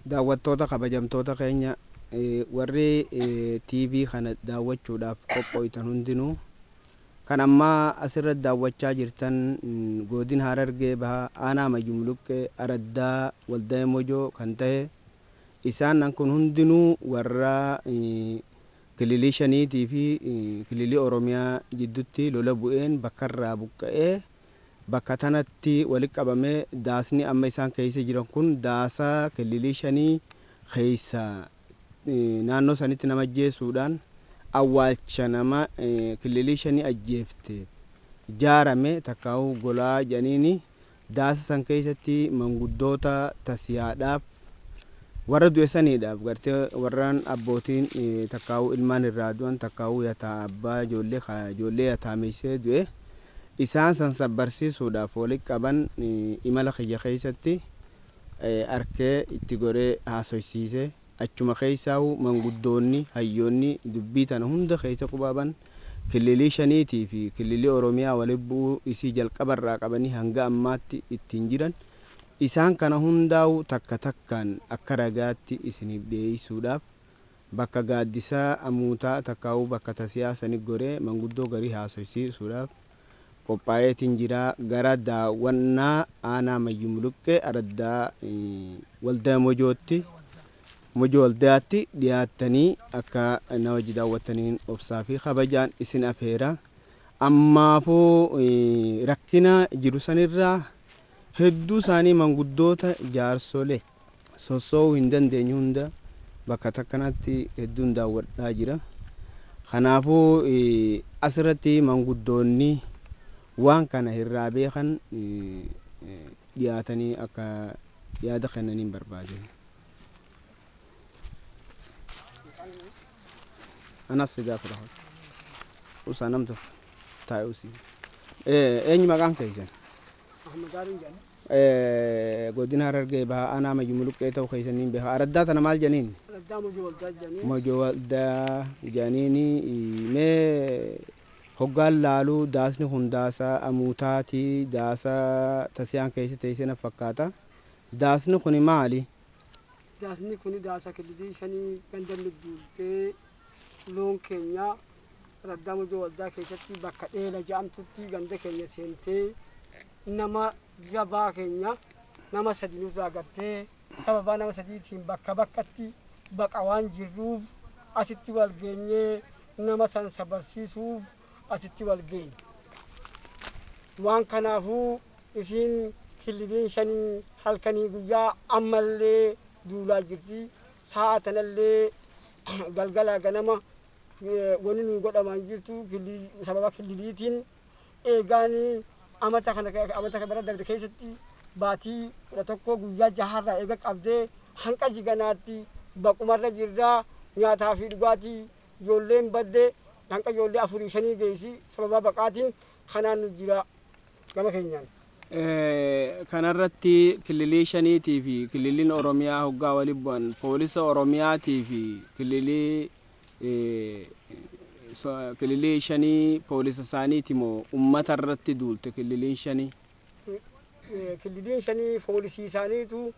Daawwattoota kabajamtoota keenya, warri TV kana daawwachuudhaaf qophooytan hundinuu, kan ammaa asirratti daawwachaa jirtan godina Harargee Bahaa, aanaa Mayyuu Muluqqee, araddaa Waldaya Mojoo kan ta'e, isaan kun hundinuu warra kililii shaniitii fi kililii Oromiyaa jidduutti lola bu'een bakkarraa buqqa'ee bakka tanatti walitti qabamee, daasni amma isaan keessa jiran kun daasa kililii shanii keessa naannoo sanitti nama ajjeesuudhaan awwaalcha nama kililii shanii ajjeefte jaarame takkaa'uu golaa jedhaniini, daasa san keessatti manguddoota tasiyaadhaaf, warra du'e saniidhaaf, gartee warraan abbootiin takkaa'uu ilmaan irraa du'an, takkaa'uu yataa abbaa ijoollee ijoollee yataameessee du'e, isaan san sabbarsiisuudhaaf walitti qaban. Imala kiyya keessatti arkee itti godhee haasoysiise. Achuma keessaa'u manguddoonni hayyoonni dubbii tana hunda keessa qubaaban, kililii shaniitii fi kililii Oromiyaa walitti bu'uu isii jalqabarraa qabanii hanga ammaatti ittiin jiran, isaan kana hundaa'u takka takkaan akka ragaatti isiniif dhiyeessuudhaaf bakka gaaddisaa amuutaa takkaa'uu bakka tasiyaa sani goree manguddoo garii haasoysiisuudhaaf qophaa'eetiin jira. Gara daawwannaa aanaa Mayyuu Muluqqee, araddaa Waldaa Mojootti, Mojoo Waldaatti dhiyaattanii akka na wajji daawwattaniin obsaa fi kabajaan isin afeera. Ammaafuu rakkina jiru sanirraa hedduu isaanii manguddoota jaarsolee sossoo'uu hin dandeenye hunda bakka takkanatti hedduun daawwadhaa jira. Kanaafuu asirratti manguddoonni waan kana irraa beekan dhiyaatanii akka yaada kennaniin barbaade. Anas si gaafata. Usaa namtu taa'e usii. Eenyu maqaan keessan? Ahmad Aarin jedhama. Godina Harargee Bahaa, aanaa Mayyuu Muluqqee ta'uu keessaniin beeka. Araddaa tana maal jedhaniin? Araddaa Mojoo Waldaa jedhanii. Mojoo Waldaa jedhaniini. Mee hoggaan laaluu daasni kun daasa amuutaati, daasa tasiyaan keessa teessee na fakkaata. Daasni kun maali? Daasni kun daasa kililii shanii ganda duultee loon keenya araddaa Mojoo Waldaa keessatti bakka dheela jedhamtutti ganda keenya seentee nama jabaa keenya nama sadi nurraa gartee, sababaa nama sadiitiin bakka bakkatti baqa waan jirruuf asitti wal geenyee nama san sabarsiisuuf asitti wal geenye. Waan kanaafuu isiin kililiin shanii halkanii guyyaa ammallee duulaa jirti. Sa'a tanallee galgalaa ganama wanni nu godhamaan jirtu sababa kililiitiin. Eegaanii amata kana, amata bara darbe keessatti baatii 11 guyyaa jaharraa eega qabdee hanqa jiganaatti baqumarra jirraa. Nyaataa fi dhugaatii ijoolleen badde, hanqa ijoollee afurii shanii geessi sababa baqaatiin. Kanaan nu jira gama keenyaan. Kanarratti kililii shaniitii fi kililiin Oromiyaa hoggaa walitti bu'an, poolisa Oromiyaatii fi kililii shanii poolisa isaaniiti moo ummata irratti duulte kililiin shanii? Kililiin shanii poolisii isaaniitu,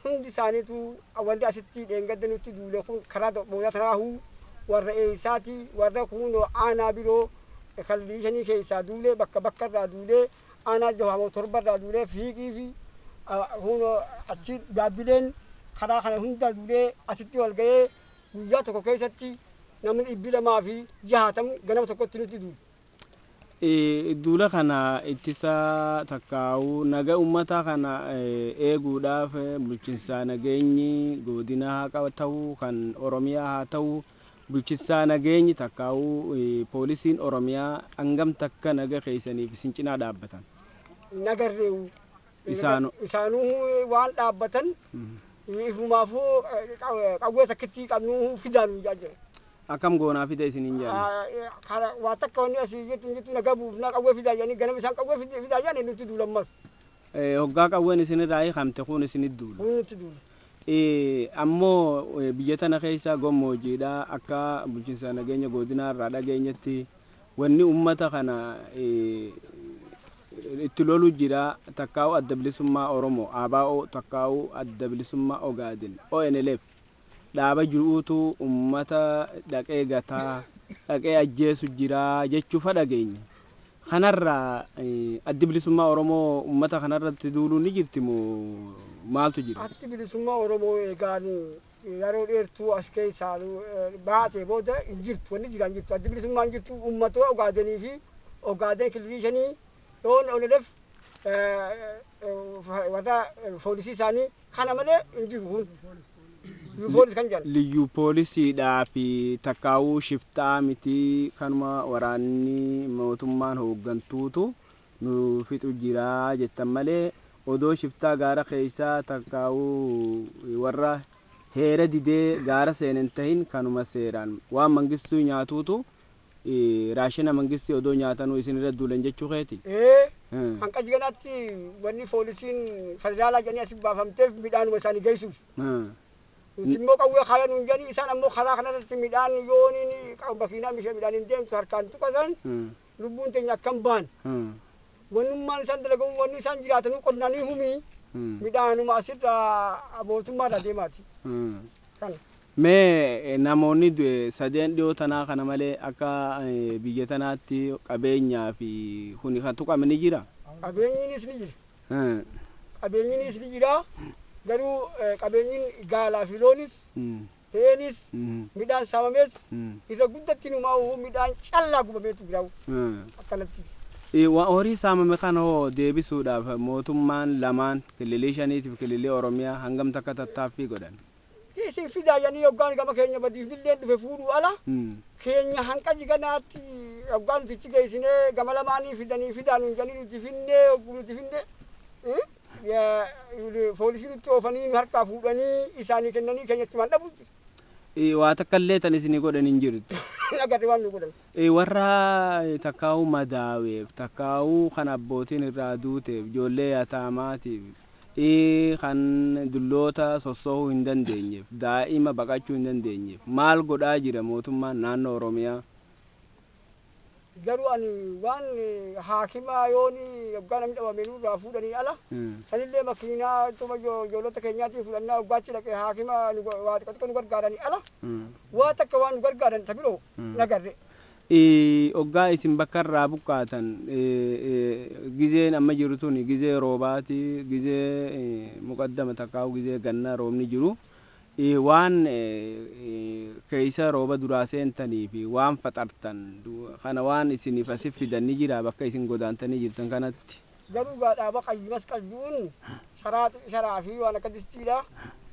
hundi isaaniitu. Wanti asitti dheengadda nutti duule kun karaa booda tanaahuu warra eeysaati, warra kunoo aanaa biroo kililii shanii keessaa duulee, bakka bakka irraa duulee, aanaa jahamoo torba irraa duulee, fiiqii fi kunoo achi gaabbileen karaa kana hunda duulee asitti wal ga'ee guyyaa tokko keessatti namni 260 ganama tokkotti nutti duule. Duula kana ittisa takkaa'uu naga ummata kana eeguudhaaf bulchiinsa nageenyi godina haa ta'u, kan Oromiyaa haa ta'u, bulchiinsa nageenyi takkaa'uu poolisiin Oromiyaa hangam takka naga keessaniif isin cinaa dhaabbatan? Nagarreewu. Isaanu. Isaanuu waan dhaabbatan ifumaafuu qawwee takkitti qabnu fidaanu jira. Akkam goonaa fida isiniin jedhan? Waa takka wanni asii jirtu jirtu naga buufnaa qawwee fidaa jedhanii, ganama isaan qawwee fidaa jedhanii nutti duulammas. Hoggaa qawween isinirraa hiikamte kun isinit duula. Kun nutti duula. Ammoo biyya tana keessa gammoojjiidha, akka bulchiinsa nageenya godinaa irraa dhageenyetti wanni ummata kana itti lolu jira takkaa'u Adda Bilisummaa Oromoo ABO takkaa'u Adda Bilisummaa Ogaadin ONLF dhaaba jiruutu ummata dhaqee gataa dhaqee ajjeesu jira jechuufa dhageenya. Kanarraa Addi Bilisummaa Oromoo ummata kanarratti duuluu ni jirti moo maaltu jira? Addi Bilisummaa Oromoo eegaan yeroo dheertuu as keessaa baatee booda hin jirtu, wanni jira hin jirtu. Addi Bilisummaa hin jirtu, uummattoota Ogaadenii fi Ogaaden kililii shanii yoon ONLF warra poolisii isaanii kana malee hin jiru kun. Liyyuu poolis kan jedhan. Liyyuu poolisiidhaa fi takkaa'uu shiftaa miti, kanuma waraanni mootummaan hooggantuutu nu fixu jira jettan malee odoo shiftaa gaara keessaa takkaa'uu warra heera didee gaara seenan tahin kanuma seeraan waan mangistuu nyaatuutu raashina mangistii odoo nyaatanuu isin irra duulan jechuu keeti. Ee, hanqa jiganaatti wanni poolisiin federaalaa jedhanii asi baafamteef midhaanuma isaanii geessuuf. Nuti immoo qawwee kaaya nuun jedhanii, isaan ammoo karaa kanarratti midhaan yooniin makiinaa mishee midhaan hin deemtu harkaan tuqatan lubbuun teenya akkam baan. Wannummaan isaan dalagamu, wanni isaan jiraatanuu qonnaanii humii midhaanuma asirraa mootummaadhaa deemaati. Kana. Mee namoonni du'e sadeen dhiyoo tanaa kana malee akka biyya tanaatti qabeenyaa fi kuni kan tuqame ni jira? Qabeenyiinis ni jira. Qabeenyiinis ni jira. Garuu qabeenyiin gaalaa fi loonis ta'eenis midhaan saamames irra guddatti numaa midhaan callaa gubameetu jira akkanatti. Horii saamame kana hoo deebisuudhaaf mootummaan lamaan kililii shaniitiif kililii Oromiyaa hangam takka tattaaffii godhan? Isin fidaa jedhanii yoggaan gama keenya badiifnillee dhufe fuudhuu ala keenya hanqa jiganaatti yoggaan nuti ichi geessinee gama lamaanii fidanii fidaa nuun jedhanii nuti finnee nuti finnee poolisii nutti oofanii nu harkaa fuudhanii isaanii kennanii keenyatti waan dhabu. Waa takka illee tan isinii godhan hin jirtu. Agarre waan nu godhan. Warra takkaa'uu madaaweef takkaa'uu kan abbootiin irraa duuteef ijoollee yataamaatiif kan dulloota sossoohuu hin dandeenyeef daa'ima baqachuu hin dandeenyeef maal godhaa jira mootummaan naannoo Oromiyaa? Garuu ani waan haakimaa yooni yoggaa namni dhabame nurraa fuudhanii ala sanillee makiinaa tuma ijoollota keenyaatiin fudhannaa hoggaachi dhaqee haakima waa xiqqoo xiqqoo nu gargaaranii ala waa takka waan nu gargaaran ta biroo nagarre. Hoggaa isin bakka irraa buqqaatan gizeen amma jiru tun gizee roobaati, gizee muqaddama takkaa'u gizee gannaa roobni jiru waan keessa rooba duraa seentanii fi waan faxartan kana waan isiniif asif fidan ni jira bakka isin godaantanii jirtan kanatti. Garuu gaadhaaba qayyimas qayyuun sharaa fi waan akka distiidha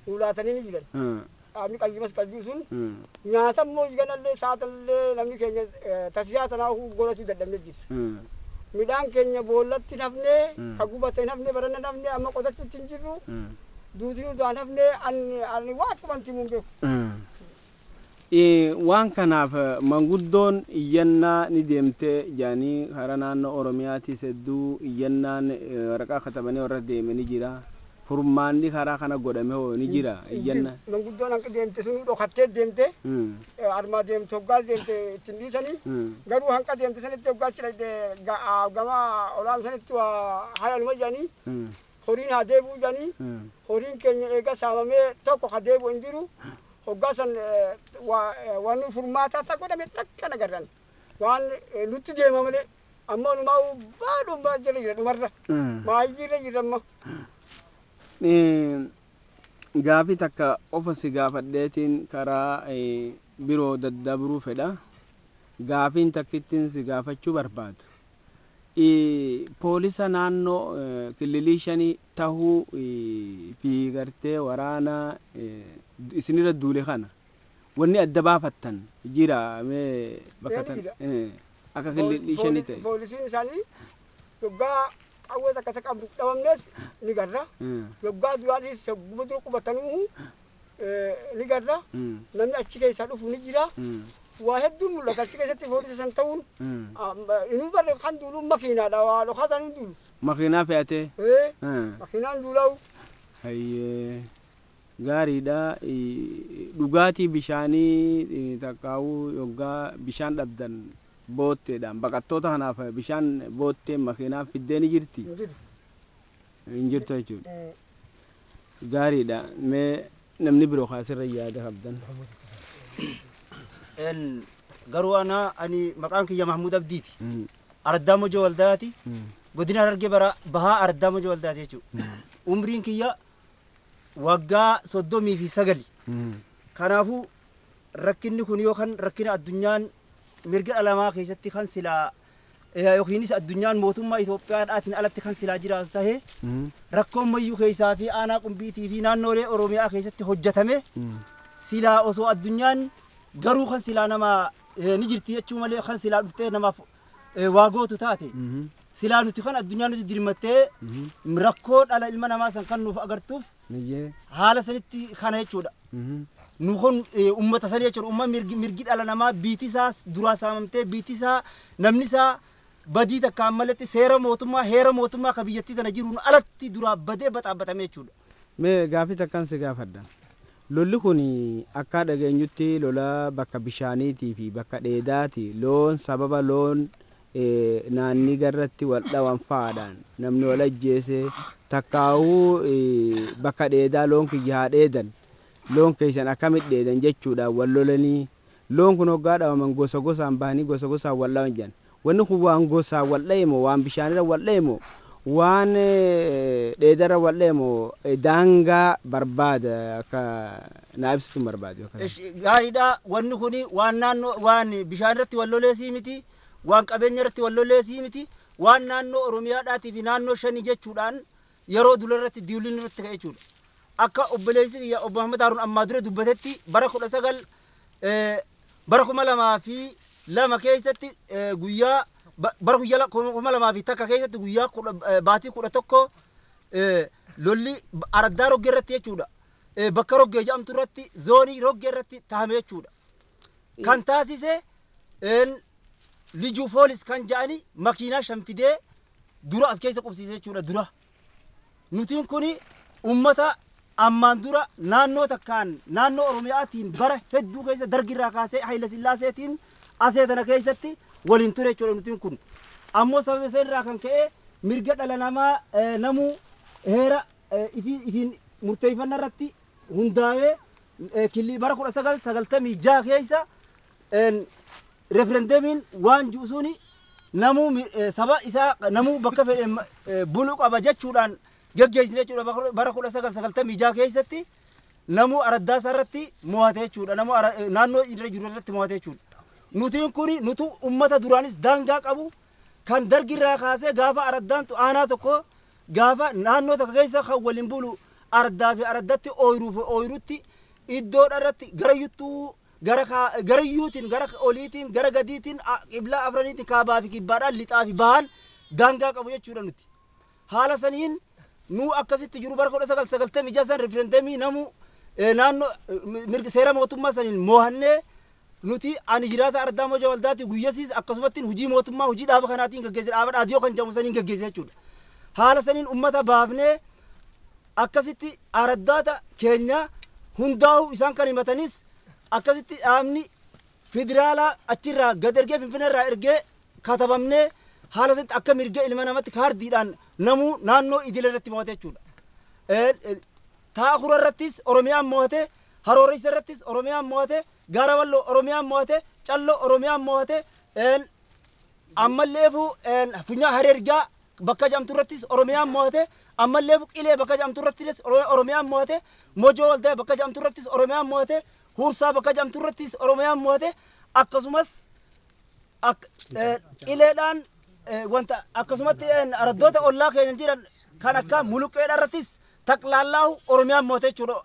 ulaatanii ni jiran. Dhaabni qayyimas qayyuu sun nyaata immoo ganallee saatallee namni keenya tasiyaa tanaa godhachuu dadhabne jira. Midhaan keenya boollatti nafnee ka gubate nafnee baranna nafnee amma qotachuutti hin jirru. Duutii udaan hafnee ani waa akkumanti mun beeku. Waan kanaaf manguddoon iyyannaa ni deemtee jedhanii karaa naannoo Oromiyaatis hedduu iyyannaan waraqaa katabanii warra deeme ni jira. Furmaanni karaa kana godhame hoo ni jira iyyannaa? Manguddoon hanqa deemte sun dhokattee deemte armaa deemte hoggaa deemte ittiin dhiisanii garuu hanqa deemte sanitti hoggaa achi gama olaanu sanitti waa hayanuma jedhanii horiin haa deebi'u jedhanii horiin keenya eega saamamee tokko ha deebi'u hin jiru hoggaa san waan furmaataa takka godhame takka nagarran waan nutti deema malee amma numaa baadhuma jala jira dhumarra maayyiirra jira amma. Gaafii takka qofa si gaafadheetiin karaa biroo daddabruu fedha. Gaafiin takkittiin si gaafachuu barbaadu. Poolisa naannoo kililii shanii tahuu fi gartee waraana isinirra duule kana wanni adda baafattan jira mee bakka tan akka kililii shanii ta'e. Poolisiin isaanii yoggaa qawwee takka isa qabdu dhabamnes ni garra. Yoggaa duraatis yogguma dura qubatanuu ni garra. Namni achi keessaa dhufu ni jira. Waa hedduun mul'ata achi keessatti poolisa san ta'uun inni barre kan duuluun makiinaadha waa dhokataan hin duulu. Makiinaa fe'atee? Makiinaan duulaa'u. Hayyee gaariidha. Dhugaatii bishaanii takkaa'uu yoggaa bishaan dhabdan Bootteedhaan baqattoota kanaaf bishaan bootteen makiinaa fiddee ni jirti? Hin jirtu. Hin jirtu jechuudha. Gaariidha. Mee namni biroo kaasirra yaada qabdan. Garuu ana ani maqaan kiyya Mahmuud Abdiiti. Araddaa Mojoo Waldaati. Godina Harargee bara bahaa Araddaa Mojoo Waldaati jechuudha. Umriin kiyya waggaa 39. Kanaafuu rakkinni kun yookaan rakkina addunyaan mirga dhala namaa keessatti kan silaa yookiinis addunyaan mootummaa Itoophiyaadhaatiin alatti kan silaa jiraatu tahee rakkoon mayyuu keessaa fi aanaa qumbiitii fi naannoolee Oromiyaa keessatti hojjetame silaa osoo addunyaan garuu kan silaa nama ni jirti jechuu malee kan silaa dhuftee namaaf waa gootu taate silaa nuti kan addunyaan nuti dirmattee rakkoo dhala ilma namaa san kan nuuf agartuuf haala sanitti kana jechuudha. Nu kun ummata sanii jechuudha. Umma mirgi dhala namaa biiti isaa duraa saamamtee biiti isaa namni isaa badii takkaan malatti seera mootummaa heera mootummaa ka biyyattii tana jiruun alatti duraa badee baxaabbatame jechuudha. Mee gaafii takkaan si gaafadha. Lolli kun akka dhageenyutti lola bakka bishaaniitii fi bakka dheedaati loon sababa loon naannii garratti wal dhawan fa'aadhaan namni wal ajjeese takkaawuu bakka dheedaa loon kiyya haa dheedan loon keessan akkamitti dheedan jechuudhaan wal lolanii loon kun hoggaa dhawaman gosa gosaan bahanii gosa gosaan wal dhawan jedhan. Wanni kun waan gosaan wal dhahe moo waan bishaanirra wal dhahe moo waan dheedarra wal dhahe moo daangaa barbaada akka naa ibsitu barbaadu. Gaariidha. Wanni kun waan naannoo waan bishaan irratti wal loleesii miti, waan qabeenya irratti wal loleesii miti, waan naannoo Oromiyaadhaatii fi naannoo shanii jechuudhaan yeroo dura irratti diiwliin irratti ka'e jechuudha. Akka obboleessi kiyya obbo Ahmad Haruun ammaa dura dubbatetti bara 19 bara 2002 keessatti guyyaa bara guyyaa 2001 keessatti guyyaa baatii 11 lolli araddaa roggee irratti jechuudha. Bakka roggee jedhamtu irratti zoonii roggee irratti tahame jechuudha. Kan taasise lijuu poolis kan jedhani makiinaa shan fidee dura as keessa qubsiise jechuudha dura. Nutiin kuni ummata ammaan dura naannoo takkaan naannoo Oromiyaatiin bara hedduu keessa dargirraa kaasee Hayila Sillaaseetiin asee tana keessatti waliin ture jechuudha nutiin kun. Ammoo sababa isa irraa kan ka'e mirga dhala namaa namuu heera ifiin murteeffannaa irratti hundaa'ee killi bara 1996 keessa referendeemiin waan jiru suni namuu saba isaa namuu bakka fedhe buluu qaba jechuudhaan geggeessine jechuudha bara 1996 keessatti namuu araddaa isaa irratti mo'ate jechuudha namuu naannoo irra jiru irratti mo'ate jechuudha. Nutiin kuni nutu ummata duraanis daangaa qabu kan dargirraa kaasee gaafa araddaan aanaa tokko gaafa naannoo tokko keessa kan waliin bulu araddaa fi araddatti ooyiruu fi ooyiruutti iddoodha irratti gara yuttuu gara yuutiin gara oliitiin gara gadiitiin qiblaa afraniitiin kaabaa fi kibbaadhaan lixaa fi bahan daangaa qabu jechuudha nuti. Haala saniin nu akkasitti jiru bara 1996 san referendemii namu naannoo mirga seera mootummaa saniin moohannee nuti ani jiraata araddaa Mojoo Waldaati guyyasiis akkasumatti hojii mootummaa hojii dhaaba kanaatiin gaggeesse dhaaba dhaadiyoo kan jedhamu saniin gaggeesse jechuudha. Haala saniin ummata baafnee akkasitti araddaata keenya hundaa'uu isaan kan himatanis akkasitti dhaabni federaalaa achirraa gad ergee Finfinneerraa ergee katabamnee haala sanitti akka mirga ilma namatti kaardiidhaan namuu naannoo idilee irratti mo'ate jechuudha. Taakura irrattis Oromiyaan mo'ate, Harooressa irrattis Oromiyaan mo'ate, Gaara Walloo Oromiyaan mo'ate, Calloo Oromiyaan mo'ate, ammalleefu Funyaa Harergaa bakka jedhamtu irrattis Oromiyaan mo'ate, ammalleefu Qilee bakka jedhamtu irrattis Oromiyaan mo'ate, Mojoo Waldaa bakka jedhamtu irrattis Oromiyaan mo'ate, Huursaa bakka jedhamtu irrattis Oromiyaan mo'ate, akkasumas Qileedhaan wanta akkasumatti araddoota ollaa keenya jiran kan akka Muluqqeedha irrattis taqlaallaahu Oromiyaan mo'ate jechuudha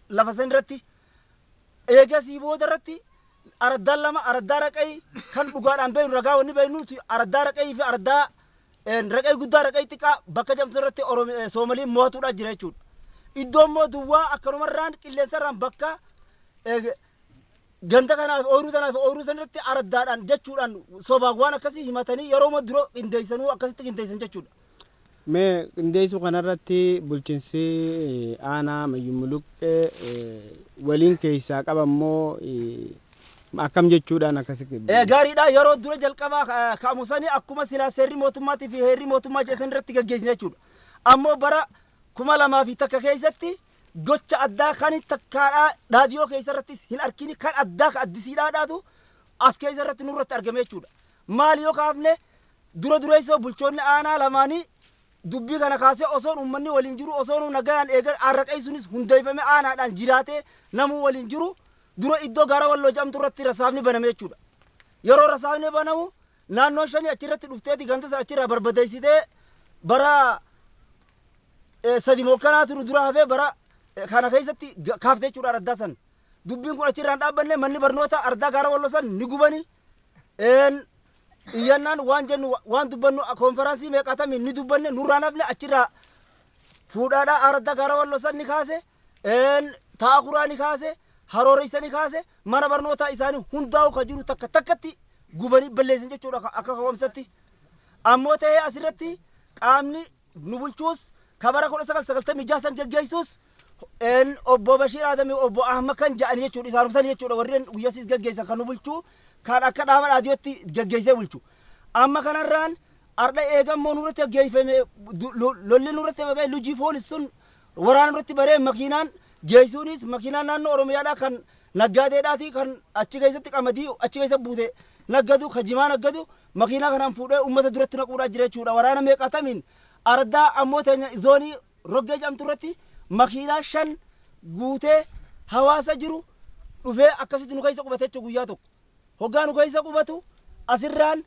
lafa san irratti. Eegasii booda irratti araddaan lama araddaa raqayii kan dhugaadhaan beeknu ragaa wanni beeknu araddaa raqayii fi araddaa raqayii guddaa raqayii xiqqaa bakka jedhamtu irratti Soomaliin mo'atuudhaan jira jechuudha. Iddoo immoo duwwaa akkanumarraan qilleensarraan bakka ganda kanaaf ooyiruu tanaaf ooyiruu san irratti araddaadhaan jechuudhaan sobaan waan akkasii himatanii yeroo dura qindeessanuu akkasitti qindeessan jechuudha. Mee qindeessuu kanarratti bulchiinsi aanaa Mayyuu Muluqqee waliin keessaa qabammoo Akkam jechuudhaan akkasi Gaariidha. Yeroo dura jalqabaa ka'amu sani akkuma silaa seerri mootummaatii fi heerri mootummaa jedhan irratti gaggeessine jechuudha. Ammoo bara 2001 keessatti gocha addaa kan takkaadhaa raadiyoo keessa irrattis hin arkini kan addaa kan addisiidhaa dhaatu as keessa irratti nurratti argame jechuudha. Maali yoo kaafne, dura dureessoo bulchoonni aanaa lamaanii dubbii kana kaasee osoon uummanni waliin jiru, osoon nagayaan eegan arraqee sunis hundeeffame aanaadhaan jiraatee namuu waliin jiru, dura iddoo Gaara Walloo jedhamtu irratti rasaafni baname jechuudha. Yeroo rasaafni banamu naannoo shanii achirratti dhufteeti ganda sana achirraa barbadeessitee, bara 3 mookkanaa turu dura hafee bara kana keessatti kaafte jechuudha araddaa san. Dubbiin kun achirraan dhaabbanne. Manni barnoota ardaa Gaara Walloo san ni gubani. Iyyannaan waan jennu waan dubbannu konferaansii meeqatami ni dubbanne, nurraan hafne. Achirraa fuudhaadhaa araddaa Gaara Walloo san ni kaase, taakuraa ni kaase, harooreysa ni kaase, mana barnootaa isaanii hundaa'u ka jiru takka takkatti gubanii balleessan jechuudha akka ka'umsatti. Ammoo ta'ee asirratti qaamni nu bulchuus ka bara 1996 san geggeessuus obbo Bashiir Adamii, obbo Ahmad kan ja'an jechuudha, isaanum san jechuudha. Warreen guyyasiis geggeessan kan nu bulchuu kan akka dhaaba raadiyootti geggeessee bulchu. Amma kanarraan ardha eegammoo nurratti geggeeffame, lolli nurratti babee lujii poolis sun waraana nurratti baree, makiinaan geessuunis makiinaan naannoo Oromiyaadhaa kan naggaadeedhaati, kan achi keessatti qamadii achi keessa buute naggadu, ka jimaa naggadu, makiinaa kanaan fuudhee uummata duratti naquudhaa jira jechuudha. Waraana meeqatamiin ardaa ammoo teenya zoonii Roggee jedhamtu irratti makiinaa 5 guutee hawaasa jiru dhufee akkasitti nu keessa qubate jechuudha. Guyyaa tokko hoggaa nu keessa qubatu asirraan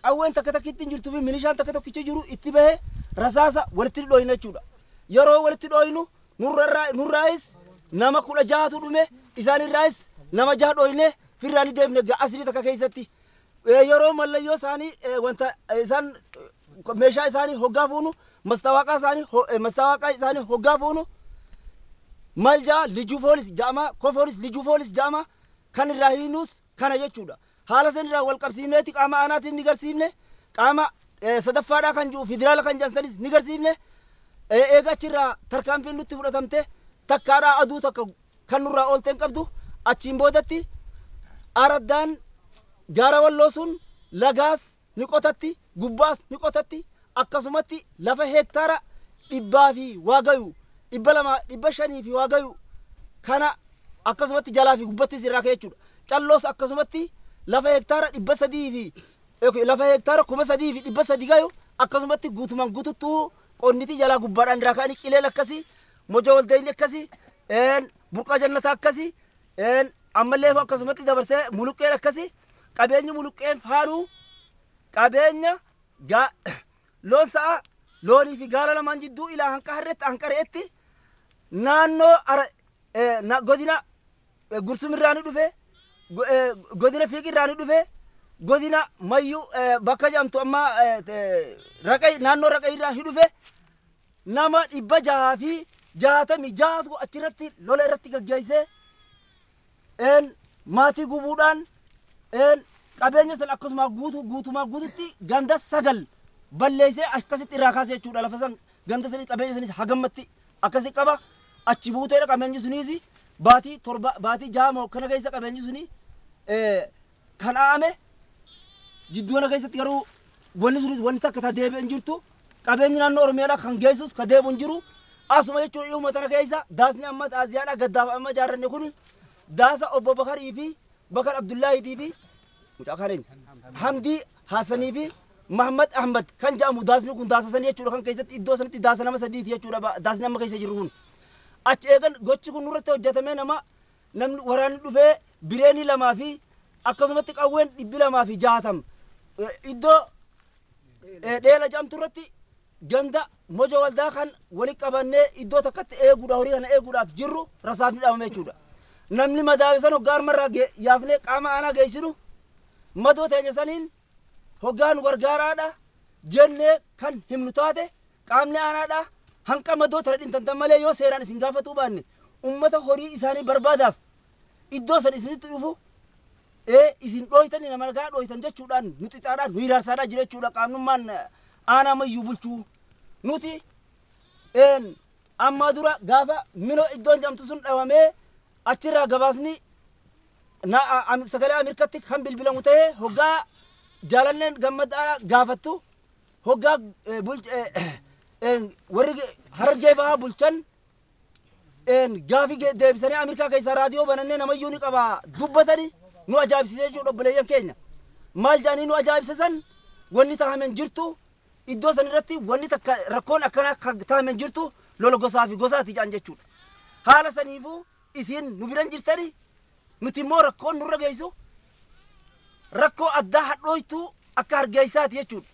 qawween takka takkitti hin jirtuu fi milishaan takka tokkichi jiru itti bahee rasaasa walitti dhooyna jechuudha. Yeroo walitti dhooynu nurraayis nama 16tu dhume, isaanirraayis nama 6 dhooyne firraa ni deemne asrii takka keessatti. Yeroo mallayyoo isaanii wanta isaan meeshaa isaanii hoggaa fuunu, mastaawaqaa isaanii hoggaa fuunu, maal jaa, lijuu poolis ja'ama, kofoolis lijuu poolis ja'ama, kan irraa hiinus kana jechuudha. Haala san irraa wal qabsiifneeti qaama aanaatiin ni garsiifne, qaama sadaffaadhaa kan jiru federaala kan jedhan sanis ni garsiifne. Eega achirraa tarkaanfiin nutti fudhatamte takkaadhaa aduu takka kan nurraa oolteen qabdu. Achiin boodatti araddaan Gaara Walloo sun lagaas ni qotatti, gubbaas ni qotatti, akkasumatti lafa hektaara dhibbaa fi waa gayu, 200, 500 fi waa gayu kana akkasumatti jalaa fi gubbattis irraa ka'e jechuudha. Calloos akkasumatti lafa hektaara 300 fi lafa hektaara 3,300 gayu akkasumatti guutumaan guututtuu qonniti jalaa gubbaadhaan irraa ka'anii, qileen akkasii, moja waldeenyi akkasii, burqaa jannataa akkasii, ammallee akkasumatti dabarsee muluqqeen akkasii, qabeenyi muluqqeen faanuu qabeenya loon sa'a loonii fi gaala lamaan jidduu ilaa hanqa harreetti hanqa re'etti naannoo godina Gursumirraa ni dhufe, godina Fiiqirraa ni dhufe, godina Mayyuu bakka jedhamtu amma Raqay, naannoo Raqay irraa ni dhufe. Nama 666tu achirratti lola irratti gaggeessee maatii gubuudhaan qabeenya san akkasuma guutumaa guututti ganda sagal balleessee akkasitti irraa kaasee jechuudha. Lafa san, ganda sanii, qabeenya sanis hagammatti akkasi qaba. Achi buuteedha qabeenyi suniis baatii 7, baatii 6 moo kana keessa qabeenyi suni kan aame. Jidduu kana keessatti garuu wanni sunis wanni takka ta deebi'e hin jirtu. Qabeenyi naannoo Oromiyaadhaa kan geessus ka deebi'u hin jiru asuma jechuun. Dhihuma tana keessa daasni amma xaaziyaadhaa gaddaaf amma ijaarranne kun daasa obbo Bakarii fi Bakar Abdullaahiitii fi mucaa kaan Hamdii Hassanii fi Mahammad Ahmad kan jedhamu, daasni kun daasa sanii jechuudha. Kan keessatti iddoo sanatti daasa nama sadiiti jechuudha daasni amma keessa jiru kun. Achi eegan gochi kun nurratti hojjetamee nama namni waraanni dhufee bireenii lamaa fi akkasumatti qawween 260 iddoo dheela jedhamtu irratti ganda moja waldaa kan wali qabannee iddoo takkatti eeguudha, horii kana eeguudhaaf jirru rasaasni dhaabame jechuudha. Namni madaawe san hoggaa armarraa yaafnee qaama aanaa geessinu, madoo teenya saniin hoggaa nu gargaaraadha jennee kan himnu taate, qaamni aanaadha hanqa madoo tana dhintantan malee yoo seeraan isin gaafatuu baanne ummata horii isaanii barbaadaaf iddoo san isinitti dhufu isin dhooytanii nama nagaa dhooytan jechuudhaan nu xixaadhaan nu hiraarsaadhaa jira jechuudha qaamnummaan aanaa Mayyuu bulchuu. Nuti ammaa dura gaafa minoo iddoon jedhamtu sun dhawamee achirraa gabaasni Sagalee Ameerikaatti kan bilbilamu ta'ee hoggaa Jaalanneen Gammadaa gaafattu, hoggaa warri Harargee Bahaa bulchan gaafii deebisanii Ameerikaa keessaa raadiyoo banannee namayyuu ni qaba dubbatanii nu ajaa'ibsiisee jechuudha. Obboleeyyan keenya, maal jedhanii nu ajaa'ibsiisan? Wanni taa'ameen jirtu iddoo san irratti, wanni takka rakkoon akkanaa kan taa'ameen jirtu lola gosaa fi gosaati jedhan jechuudha. Haala saniifuu isin nu biran jirtani, nuti immoo rakkoon nurra geessu rakkoo addaa hadhooytuu akka Hargeysaati jechuudha.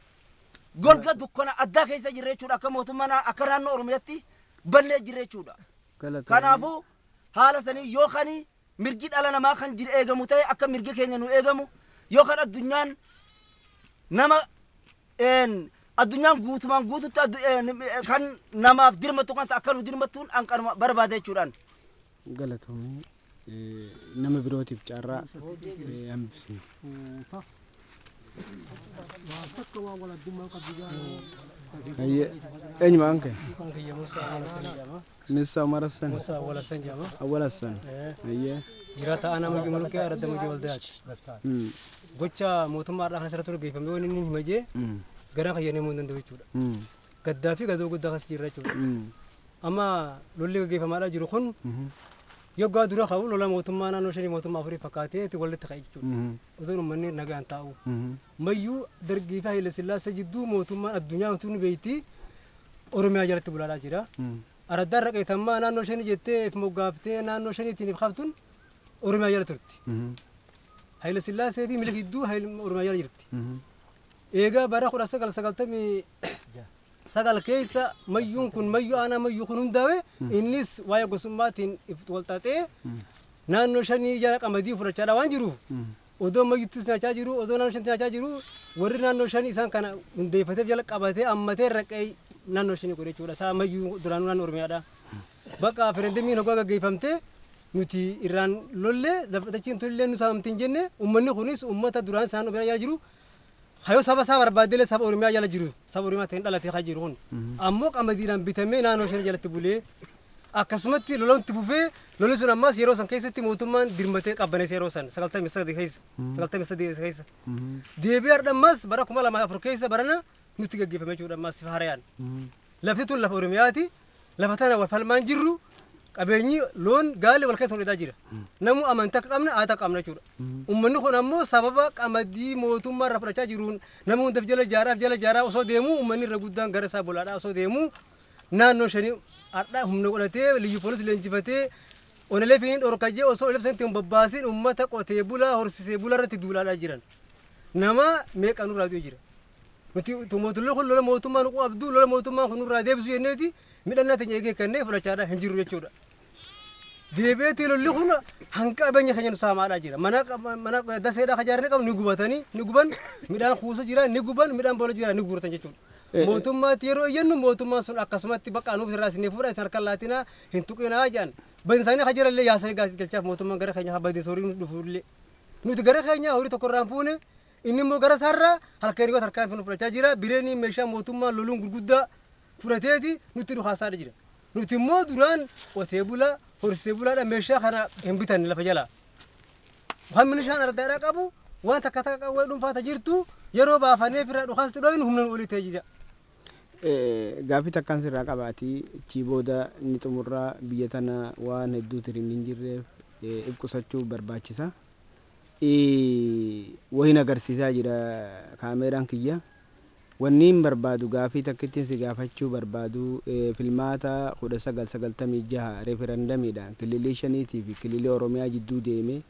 Golga dukkana addaa keessa jirra jechuudha, akka mootummaa akka naannoo Oromiyaatti bannee jirra jechuudha. Kanaafuu haala sanii yoo kan mirgi dhala namaa kan jiru eegamu ta'e, akka mirgi keenya nu eegamu, yookaan addunyaan nama addunyaan guutumaan guututti kan namaaf dirmattu kan akka nu dirmattuun an kanuma barbaada jechuudhaan. Galatoomii, nama birootiif carraa hambisnu. Eenyu maqaan kee? Musa Umar Hassan. Musa Awwal Hassan jedhama. Awwal Hassan. Ayyee. Jiraata aanaa Mayyuu Mulqee, Aradda Mayyuu Waldayaati. Gocha mootummaadhaa kan asirratti gaggeeffame waan inni himajee gara fayyadamuu hin danda'u jechuudha. Gaddaa fi gadoo guddaa keessa jirra jechuudha. Amma lolli gaggeeffamaadhaa jiru kun yoggaa dura ka'u lola mootummaa naannoo shanii mootummaa afurii fakkaatee itti walitti ka'e jechuudha. Osoo uummanni nagaan taa'u. Mayyuu Dargii fi Haayile Sillaasee jidduu mootummaan addunyaa utuu nu beekti Oromiyaa jalatti bulaadhaa jira. Araddaan raqeetammaa naannoo shanii jettee if moggaaftee naannoo shaniitiin if qabtuun Oromiyaa jala turte. Haayile Sillaasee fi Minilik gidduu Oromiyaa jala jirti. Eegaa bara 1999 keessa Mayyuun kun, Mayyuu aanaa Mayyuu kun hundaa'e, innis waa'ee gosummaatiin if walxaxee naannoo shanii jala qamadii fudhachaadha waan jiruuf, odoo Mayyuttis nyaachaa jiru, odoo naannoo shaniitti nyaachaa jiru, warri naannoo shanii isaan kana hundeeffateef jala qabatee ammatee raqee naannoo shanii godhe jechuudha. Isaa Mayyuu duraanuu naannoo Oromiyaadha. Bakka referendamiin hoggaa gaggeeffamte nuti irraan lollee lafatachiin tullee nu saamamti hin jenne. Uummanni kunis uummata duraan isaan Oromiyaa jala jiru, hayoo saba isaa barbaaddelee saba Oromiyaa jala jiru, saba Oromiyaa ta'een dhalatee kan jiru kun ammoo qamadiidhaan bitamee naannoo shanii jalatti bulee akkasumatti lolatti fufee, lolli sun ammas yeroo san keessatti mootummaan dirmatee qabbaneessa yeroo san 93 keessa, 93 keessa deebi'ee har'a ammas bara 2004 keessa barana nutti gaggeeffame jechuudha. Ammas haarayaan lafti tun lafa Oromiyaati. Lafa tana wal falmaan jirru, qabeenyi loon gaalli wal keessa hodhataa jira. Namu amantaa akka qabna, aadaa qabna jechuudha. Uummanni kun ammoo sababa qamadii mootummaa irraa fudhachaa jiruun nama hundaaf jala jaaraaf jala jaaraa osoo deemu, uummanni irra guddaan gara isaa bolaadhaa osoo deemu, naannoo shanii har'aa humna godhatee liyyu poolisii leenjifatee onelee fi dhorkajee osoo elef sanitti hin bobbaasin uummata qotee bulaa horsiisee bulaa irratti duulaadhaa jiran. Nama meeqa nurraa du'e jira. Nuti mootummaan kun lola mootummaa nu qabdu, lola mootummaa kun nurraa deebisu jenneeti midhaan teenya eegee kennee fudhachaadhaa hin jiru jechuudha. Deebi'eetii lolli kun hanqa qabeenya keenya nu saamaadhaa jira. Mana daseedhaa kajaaranii qabu ni gubatanii, ni guban, midhaan kuusa jira ni guban, midhaan boola jira ni guuratan jechuudha. Mootummaatti yeroo iyyannu mootummaan sun akkasumatti bakka nuuf irraa isinii fuudha, isin harkaan laatinaa, hin tuqinaa jedhan. Badin isaanii kajarallee yaasanii galchaaf mootummaan gara keenya badin horii nu dhufuullee. Nuti gara keenya horii tokko irraa hin fuune, inni immoo gara isaarraa halkan yoo tarkaanfii nu fudhachaa jira. Bireenii meeshaa mootummaan loluun gurguddaa fudhateeti nutti dhukaasaadha jira. Nuti immoo duraan qotee bulaa horsiisee bulaadha, meeshaa kana hin bitanne lafa jalaa. Waan milishaan ardaadhaa qabu waan takka takka qawwee dhuunfaata jirtu yeroo baafannee firraa dhukaasti dhoynu humna nu olii ta'ee jira. Gaaffii takkaan sirraa qabaati, achii booda inni xumurraa. Biyya tana waan hedduu tiriin hin jirreef if qusachuu barbaachisa. Wahin agarsiisaa jira kaameeraan kiyya. Wanni hin barbaadu, gaafii takkittiin si gaafachuu barbaadu, filmaata 1996 referendamiidhaan kililii shaniitii fi kililii Oromiyaa jidduu deeme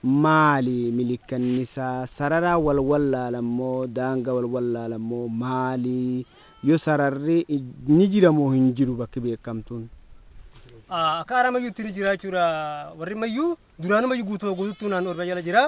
maali milikkannisaa? Sararaa wal wallaalammoo, daanga wal wallaalammoo maali? Yoo sararri ni jira moo hin jiru bakki beekamtuun? Akka aaraa Mayyuutti ni jira jechuudha. Warri Mayyuu duraanuu Mayyuu guutuu guutuutti naannoo Oromiyaa jala jira.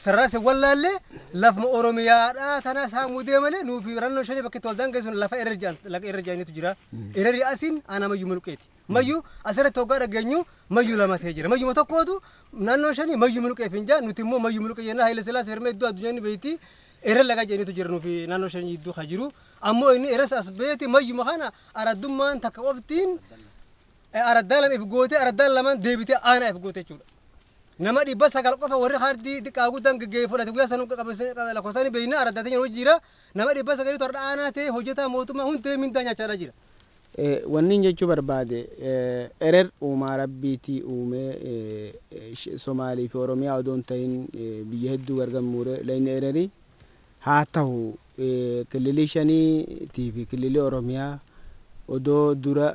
Sarara isa wallaalle lafuma Oromiyaadhaa tana saamuu deemale nuufi naannoo shanii bakka itti waldaan geessuun lafa irra jiran, laga irra jiranitu jira. Irri asiin aanaa Mayyuu Mulqeeti. Mayyuu asirratti hoggaa dhageenyu Mayyuu lama ta'ee jira. Mayyuma tokkootu naannoo shanii Mayyuu Mulqeef hin jaa, nuti immoo Mayyuu Mulqee jennaa. Haayile Sillaasee firmee iddoo addunyaan ni beekti. Irra laga jedhanitu jira nuufi naannoo shanii iddoo kan jiru. Ammoo inni irras as beeti Mayyuma kana araddummaan takka qoftiin araddaa lama if gootee, araddaan lamaan deebitee aanaa if goote jechuudha. Nama 900 qofa warri kaardii xiqqaa guddaan geggeeffate fudhate guyyaa sanuu lakkoofsaan beekna araddaa teenya hojii jira. Nama 900 torba aanaa ta'e hojjetaa mootummaa hundee mindaa nyaachaa jira. Wanni jechuu barbaade erer uumaa rabbiitii uumee Somaalii fi Oromiyaa odoo hin ta'in biyya hedduu gargamuure lagni ererii haa ta'u kililii shaniitii fi kililii Oromiyaa odoo dura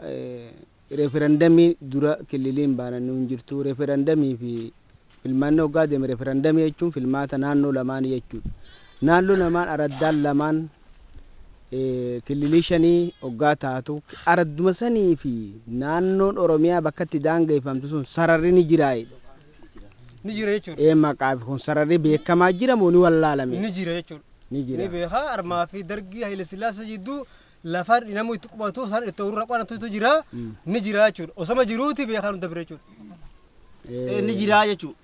referendamii dura kililiin baananii hin jirtu. Referendamii fi filmaanni hoggaa deeme referendamii jechuun filmaata naannoo lamaan jechuudha. Naannoo lamaan araddaan lamaan kililii shanii hoggaa taatu aradduma sanii fi naannoon Oromiyaa bakka itti daangeffamtu sun sararri ni jiraayidha. Ni jira jechuudha. Maqaa fi kun sararri beekamaa jira moo ni wallaalame? Ni jira jechuudha. Ni jira. Ni beekaa armaa fi dargii Haile Sillaasee jidduu lafa namni itti qubatu san itti urra qanatutu jira ni jira jechuudha. Osoma jiruuti beekaa nu dabre jechuudha. Ni jira jechuudha.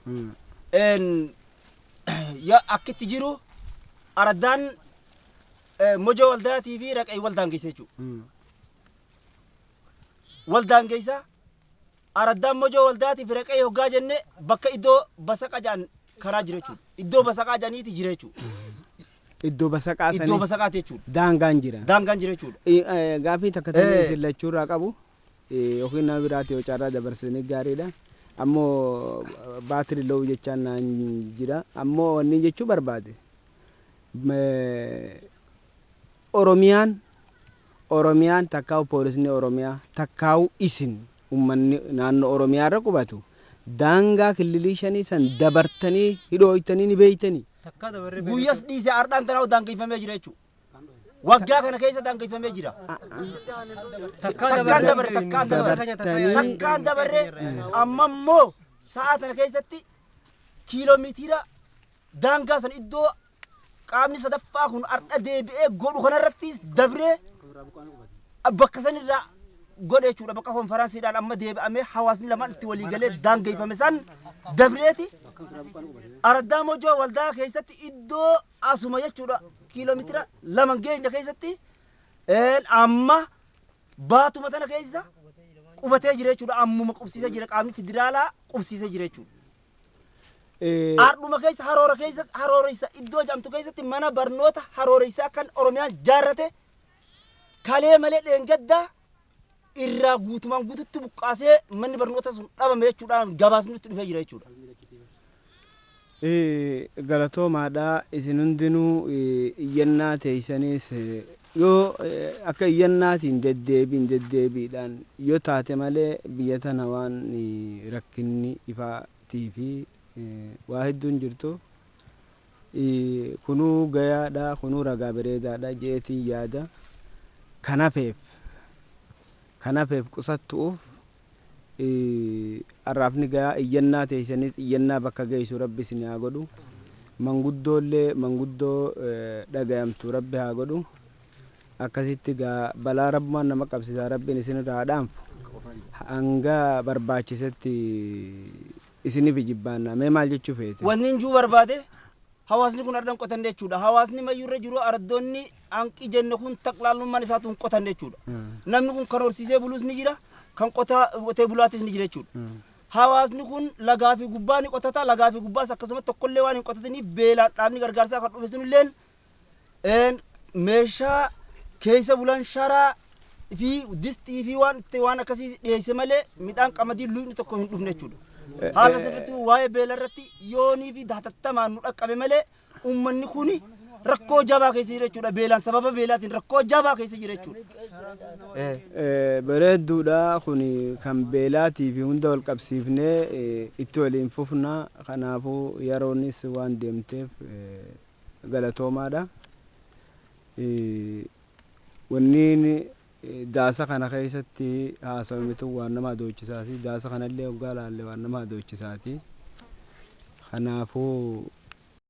Yaa akkitti jiru araddaan mojoo waldaatii fi raqee waldaan geessa jechuudha. Waldaan geessa araddaan mojoo waldaatii fi raqee hoggaa jenne bakka iddoo basaqa jedhan karaa jira jechuudha. Iddoo basaqaa jedhaniiti jira jechuudha. Iddoo basaqaa sanii. Iddoo basaqaati jechuudha. Daangaan jira. Daangaan jira jechuudha. Gaaffii takka ta'e isin lachuurraa qabu yookiin nama biraati yoo carraa dabarsanii gaariidha. Ammoo baatirii lo'u jechaan naan jira. Ammoo wanni jechuu barbaade. Oromiyaan takkaa'u poolisni Oromiyaa takkaa'u isin uummanni naannoo Oromiyaa irra qubatu daangaa kililii shanii san dabartanii hidhooytanii ni beeytanii. Guyyas dhiisee ardhaan tanaa daangeffamee jira jechuudha. Waggaa kana keessa daangeffamee jira. Takkaan dabarre takkaan dabarre takkaan dabarre amma immoo sa'a sana keessatti kiiloomeetira daangaa sana iddoo qaamni sadaffaa kun ardha deebi'ee godhu kanarratti dabree bakka sanirraa godhe jechuudha. Bakka konferaansiidhaan amma deebi'amee hawaasni lamaan itti walii galee daangeffame san dabreeti. Araddaa mojoo waldaa keessatti iddoo asuma jechuudha kiiloomeetira 2 geenya keessatti amma baatuma tana keessa qubatee jira jechuudha. Ammuma qubsiisee jira qaamni federaalaa qubsiisee jira jechuudha. Ardhuma keessa haroora keessa harooressa iddoo jedhamtu keessatti mana barnoota harooressa kan Oromiyaan jaarrate kalee malee dheengaddaa irraa guutumaan guututti buqqaasee manni barnoota sun dhabame jechuudhaan gabaasni nutti dhufee jira jechuudha. Galatoomaadha isin hundinuu iyyannaa teessanis yoo akka iyyannaatiin deddeebiin deddeebiidhaan yoo taate malee biyya tana waan rakkinni ifaatii fi waa hedduun jirtu kunuu gayaadha kunuu ragaa bareedaadha jeetiin yaada kanafeef qusattu'uuf arraafni gayaa iyyannaa teessanis iyyannaa bakka geessu rabbi isin haa godhu manguddoollee manguddoo dhagayamtu rabbi haa godhu akkasitti gaa balaa rabbumaan nama qabsiisaa rabbiin isin irraa dhaanfu hanga barbaachisetti isiniif jibbaanna mee maal jechuu feete. Wanni injuu barbaade hawaasni kun ardan qotanne jechuudha. Hawaasni mayyurra jiru araddoonni hanqi jenne kun taqlaallummaan isaatu hin qotanne jechuudha. Namni kun kan horsiisee buluus ni jira kan qotee bulaatis ni jira jechuudha. Hawaasni kun lagaa fi gubbaa ni qotata lagaa fi gubbaas akkasuma tokkollee waan hin qotataniif beelaan dhaabni gargaarsaa kan dhufe sunilleen meeshaa keessa bulan sharaa fi distii fi waan itti waan akkasii dhiyeesse malee midhaan qamadii luyni tokko hin dhufne jechuudha. Haala sirriitti waa'ee beela irratti yoonii fi hatattamaan nu dhaqqabe malee uummanni kun rakkoo jabaa keessa jira jechuudha. Beelaan sababa beelaatiin rakkoo jabaa keessa jira jechuudha. Bareedduudha kun kan beelaatii fi hunda wal qabsiifnee itti waliin fufna kanaafuu yeroonis waan deemteef galatoomaadha. Wanni daasa kana keessatti haasawamitu waan nama adochisaati. Daasa kanallee hoggaa laalle waan nama adochisaati. Kanaafuu